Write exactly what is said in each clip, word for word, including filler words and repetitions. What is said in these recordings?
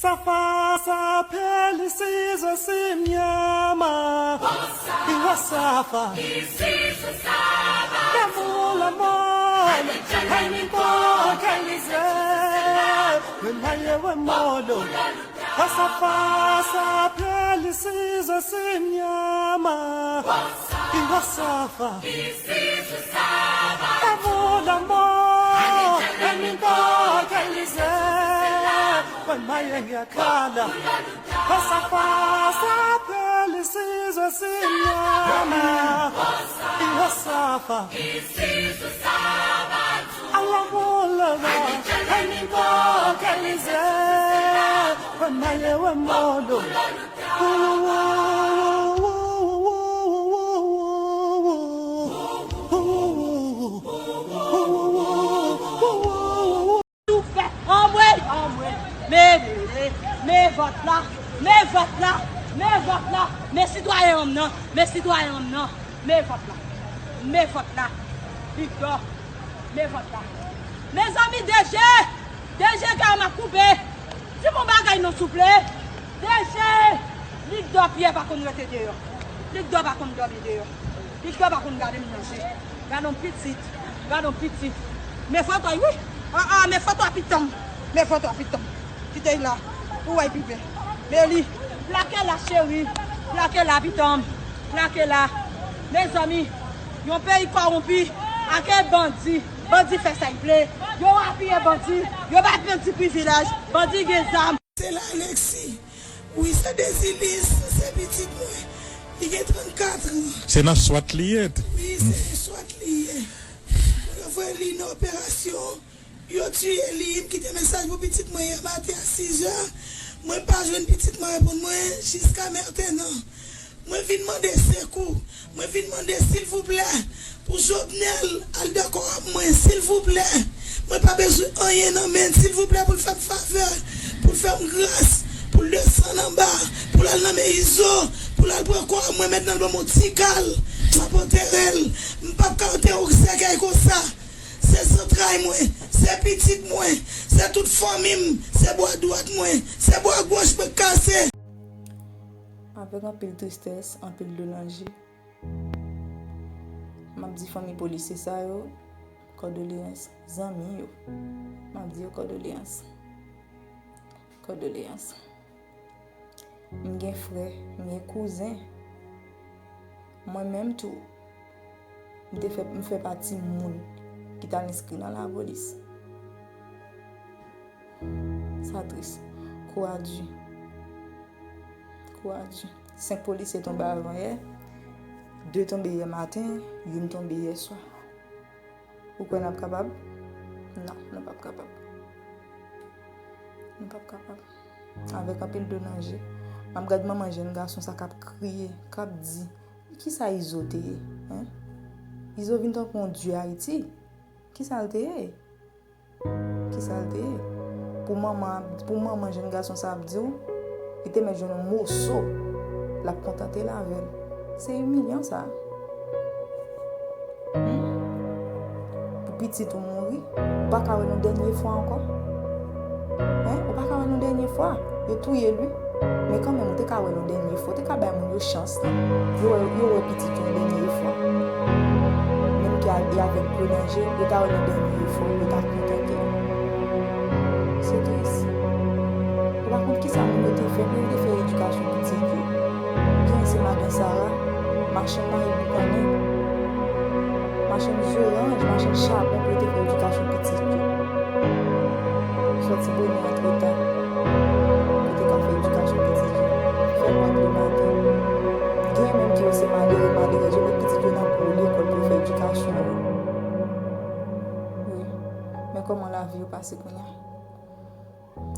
Safa, sa peli sizo simnyama. Iwa safa. Kamu la mona. Hani ko kalize. We maye we modo. Safa, sa peli sizo simnyama. Iwa safa. Amour d'amour, e mi kokalize, mwen mayen yakala. Pasa pasa, peli sizo simnyama. Iwa safa. Amour d'amour, e mi kokalize, mwen mayen we modo. Tou fè. Anmwey, anmwey. Men, men, men vòt la. Men vòt la. Men vòt la. Men sitwayen an m nan. Men sitwayen an m nan. Men vòt la. Men vòt la. Viktor. Men vòt la. Mezanmi, D G! D G, kè m ap koupe. Di m yon bagay non, souple. D G! Likdò Pyè pa konn rete deyò. Likdò pa konn dòmi deyò. Likdò pa konn gade m nan je. Gade yon pitit. Gade yon pitit. Men foto, wi. Ah, ah, men foto a pitan m. Men foto a pitan m. Kite l la. Ou wè l pi byen. Men li. Plake la, cheri. Plake la, pitan m. Plake la. Mezanmi, yon peyi kòwonpi, ake bandi. Bandi fè sa y vle. Yo apiye bandi. Yo bay bandi privilèj. Bandi gen zam. Se la Alexis. Wi, se Desilis, se pitit mwen. Li gen trannkat an. Se nan swat li ye? Wi, se nan swat li ye. Yo voye li nan operasyon. Yo tiye li, m kite mesaj pou pitit mwen yè maten a sis è. Mwen pa jwenn pitit mwen reponn mwen jiska mentenan. Mwen vin mande sekou. Mwen vin mande silvouplè pou Jovenel al dakò ak mwen, silvouplè. Mwen pa bezwen anyen nan men l, silvouplè, pou l fè m favè, pou l fè m gras, pou l desann anba, pou l al nan men Izo, pou l al pran kò mwen mentnan l ban m yon ti kal, m ap antere l. M p ap ka antere yon sèkèy konsa. Se zantray mwen, se pitit mwen, se tout fanmi m, se bwa dwat mwen, se bwa goch mwen k kase. Avèk anpil tristès, anpil dlo nan je, m ap di fanmi polisye sa yo, kòdoleyans, zanmi yo, m ap di yo kòdoleyans. Kòdoleyans. M gen frè, m gen kouzen. Mwen menm tou, m te fè, m fè pati moun ki t al enskri nan lapolis. Sa tris. Kou a di. Kou a di. Senk polisye tonbe avan yè. De tonbe yè maten, youn tonbe yè swa. Ou kwè n ap kapab? Non, nou p ap kapab. Nou p ap kapab. Avèk anpil dlo nan je, m ap gad manman jèn gason sa k ap kriye, k ap di, "Kisa Izo te ye?" Hein? Izo vin tankou yon dye Ayiti. Kisa l te ye? Kisa l te ye? Pou manman, pou manman jèn gason sa ap di w, li te mèt jwenn yon moso, l ap kontante l avè l. Se imilyan sa. Hmm? Pou pitit ou mouri, ou pa ka wè l yon dènye fwa ankò? Hein? Ou pa ka wè l yon dènye fwa? Yo touye l, wi. Men kanmenm, ou te ka wè l yon dènye fwa. Ou te ka bay moun yo chans lan. Yo wè, yo wè pitit yo yon dènye fwa. Menm ke a, e avèk dlo nan je, yo ta wè l yon dènye fwa, yo ta kontante. Se tris. Ou pa konn kisa moun yo te fè pou yo te fè edikasyon pitit yo. Gen se madan Sara, machann mayi boukannen, machann zoranj, machann chabon pou yo te fè edikasyon pitit yo. Sòti bonè antre ta, pou te ka fè edikasyon pitit yo. Fè l antre maten. Gen menm ki yo se malere, malerèz, yo met pitit yo nan gwo lekòl pou yo fè edikasyon yo. Wi. Men kòman lavi yo pase kounye a?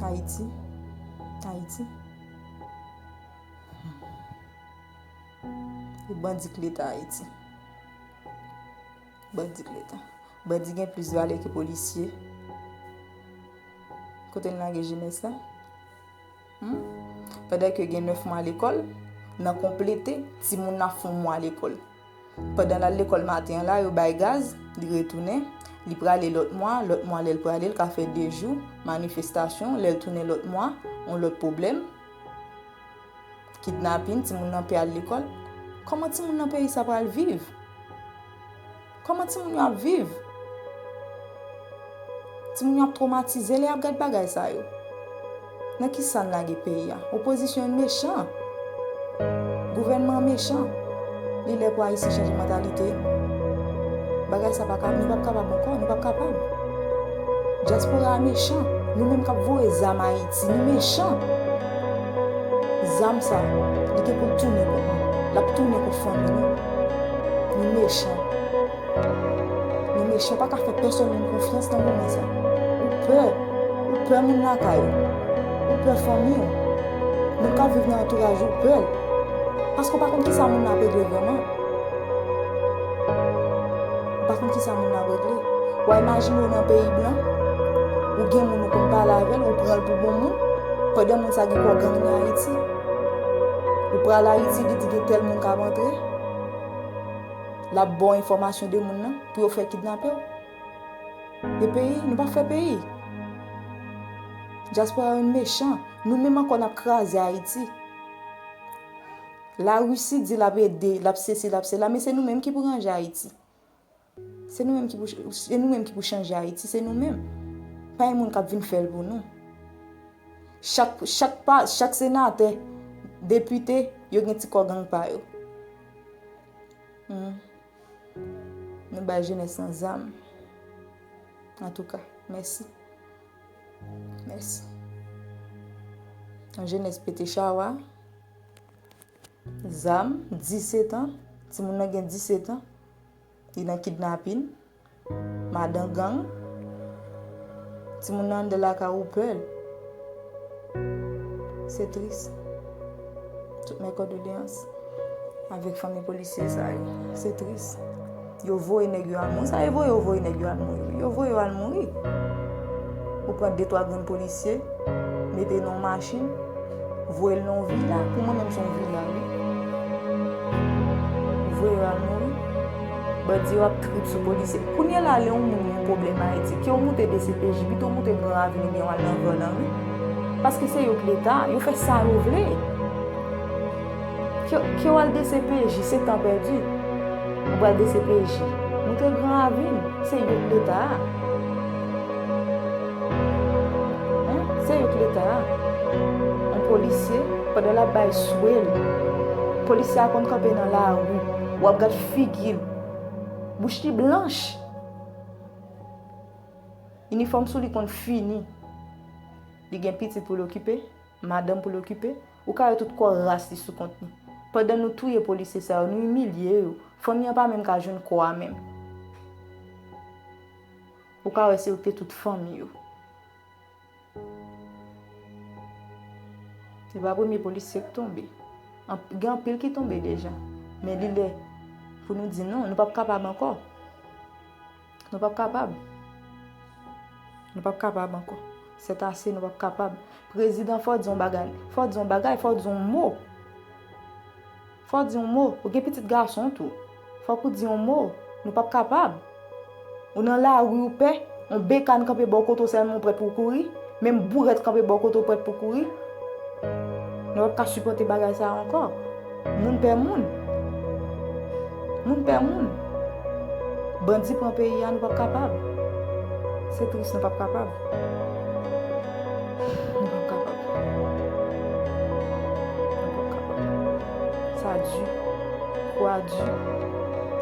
Ayiti. Ayiti. E bandi k leta Ayiti. Bandi k leta. Bandi gen plis valè ke polisye. Kote n lage jenès la? Hmm? Pandan ke gen nèf mwa lekòl, nan konplete, timoun nan fè yon mwa lekòl. Pandan l al lekòl maten an la, yo bay gaz, li retounen, Li prale lòt mwa, lòt mwa lè l prale, l ka fè de jou, manifestasyon, lè l tounen lòt mwa, yon lòt pwoblèm. Kidnapin, timoun nan pè al lekòl. Kòman timoun nan peyi sa pral viv? Kòman timoun yo ap viv? Timoun yo ap twomatize lè y ap gad bagay sa yo. Nan ki sa n lage peyi a? Opozisyon an mechan. Gouvènman an mechan. Li lè pou Ayisyen chanje mantalite. Bagay sa pa ka, nou p ap kapab ankò, nou p ap kapab. Dyaspora a mechan. Nou menm k ap voye zam Ayiti, nou mechan. Zam sa, li gen pou l tounen kont nou. L ap tounen kont fanmi nou. Nou mechan. Nou mechan, pa ka fè pèsonn moun konfyans nan moman sa. Ou pè. Ou pè moun lakay ou. Ou pè fanmi w. Moun k ap viv nan antouraj ou pè l. Paske w pa konn kisa moun nan ap regle vrèman. Ou pa konn kisa moun nan ap regle. W a imajine w nan peyi blan, ou gen moun ou konn pale avè l, ou pran l pou bon moun, pandan moun sa gen kò gang nan Ayiti. Ou pral Ayiti, li di gen tèl moun k ap antre. L ap ba w enfòmasyon de moun nan pou yo fè kidnape w. E peyi, nou p ap fè peyi. Dyaspora yo mechan. Nou menm ankò n ap kraze Ayiti. Larisi di l ap ede, l ap sesi, l ap sela, men se nou menm ki pou ranje Ayiti. Se nou menm ki pou, se nou menm ki pou chanje Ayiti, se nou menm. Pa gen moun k ap vin fè l pou nou. Chak, chak pa, chak senatè, depite, yo gen ti kò gang pa yo. Hmm. Nou bay jenès lan zam. Antouka, mèsi. Mèsi. Yon jenès pete chawa. Zam, disèt an. Timoun nan gen disèt an. Li nan kidnapin. Madan gang. Timoun nan anndan lakay ou pè l. Se tris. Tout mes condoléances avèk fanmi polisye sa yo. Se tris. Yo voye nèg yo al mouri. Sa yo voye, yo voye nèg yo al mouri. Yo voye yo al mouri. Ou pran de twa grenn polisye, mete nan yon machin, voye l nan yon vila. Pou mwen menm, se yon vila, wi. Voye yo al mouri. Bandi yo ap trip sou polisye. Kounye a la, lè yon moun gen pwoblèm Ayiti, ke w moute D C P J, pito w moute Gran Ravin oubyen w al nan Vòlò, wi. Paske se yo k Leta, yo fè sa yo vle. Ke, ke w al D C P J, se tan pèdi. Ou pral D C P J. Moute Gran Ravin, se yo k Leta a. Hein? Se yo k Leta a. Yon polisye, pandan l ap bay swe l, polisye a konn kanpe nan lari, w ap gad figi l. Bouch li blanch. Inifòm sou li konn fini. Li gen pitit pou l okipe, madanm pou l okipe. Ou ka wè tout kò ras li sou kont li. Pandan nou touye polisye sa yo, nou imilye yo, fanmi an pa menm ka jwenn kò a menm. Ou ka wè se yo k te tout fanmi yo. Se pa premye polisye k tonbe. An-, gen anpil ki tonbe deja. Men li lè pou nou di non, nou p ap kapab ankò. Nou p ap kapab. Nou p ap kapab ankò. C'est assez, nou p ap kapab. Prezidan, fò w di yon bagay. Fò w di yon bagay, fò w di yon mo. Fò w di yon mo. Ou gen pitit gason tou. Fòk ou di yon mo. Nou p ap kapab. Ou nan lari, ou pè, yon bekàn kanpe bò kote w sèlman, ou prèt pou w kouri. Menm bourèt kanpe bò kote w, prèt pou w kouri. Nou p ap ka sipòte bagay sa a ankò. Moun pè moun. Moun pè moun. Bandi pran peyi a, nou p ap kapab. Se tris, nou p ap kapab. Nou p ap kapab. Nou p ap kapab. Sa di. Kwa di.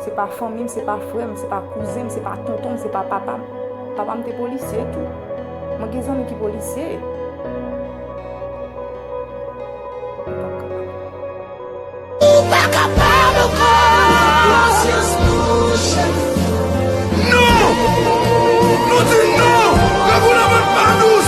Se pa fanmi m, se pa frè m, se pa kouzen m, se pa tonton m, se pa papa m. Papa m te polisye tou. Mwen gen zanmi ki polisye. Ou pa kapab ankò. Non! Nou di non! Revolisyon pa dous!